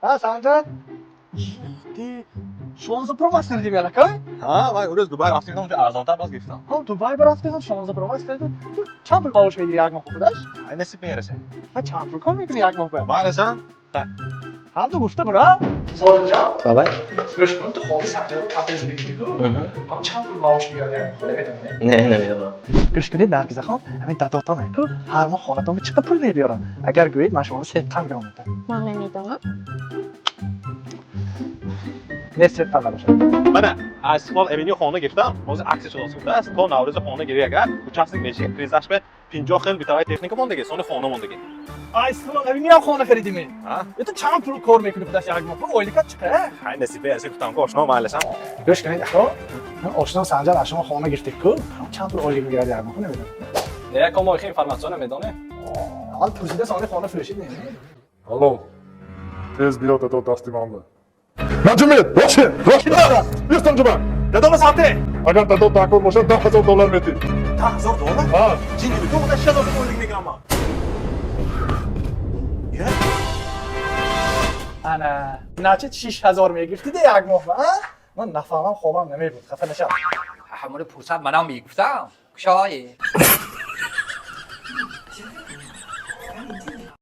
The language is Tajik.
Ҳа, Санҷар? 16 Pro Max харидем ялакай? Ҳа, вай урӯз Дубай рафтем, онҷо арзонтар боз гирифтам. Ҳам Дубай рафтем, 16 Pro Max харидем. Ту чанд пул маош мегири як моҳ худаш? Ай, насиб мераса. Ҳа, чанд пул кор мекунӣ як моҳ ба? Майлашам? Ҳам ту гуфта бура? Солимҷон, Бабай. Гӯш кун, ту хони Санҷар кафе зиндагӣ мекунӣ. Ҳам чанд пул маош мегирад як моҳ, намедонӣ? Не, намедонам. Гӯш кунед, Наргизахон, ҳамин дадотон ку ҳар моҳ хонатон чӣ қадр пул мебиёрад? Агар гӯед, ман шуморо сетан гиром медиҳам. Ман намедонам. Не, сетан набошад. Мана, аз Истиқлол Avenue хона гирифтам. Ҳозир аксия шуда аст. То Наврӯза хона гирӣ агар, участок мешӣ, кризаш ба 50 хел битавай техника мондагӣ, сони хона мондагӣ. Ай, Истиқлол Avenue ҳам хона харидем. Ҳа? Ту чанд пул кор мекунӣ худаш як моҳ? Ойликат чӣ қадр? Ай, насибе аси гуфтам ку ошно, майлашам. Гӯш кунед, ахо, ман ошнам Санҷар аз шумо хона гирифтед ку, чанд пул ойлик мегирад як моҳ, намедонам. Не, яко мо ихи информатсия намедонем. Аввал пурсида, сони хона фурӯшид, не? Алло, тез биё, дадо дасти ман ба. Наҷумед, Рошид, Рошид, биё Санҷуба. Дадома санте. Агар дадо дакор бошад, 10 000 доллар метӣ. 10 000 доллар? Ҳа. Ҷинни, ту худаш 6000 ойлик мегирам ман. Я? Ана, начи 6000 мегирифтида як моҳ, а? Ман нафаҳмам, хобам намебуд, хафа нашав. Ҳамони пурсад, манам мегуфтам. Кушои.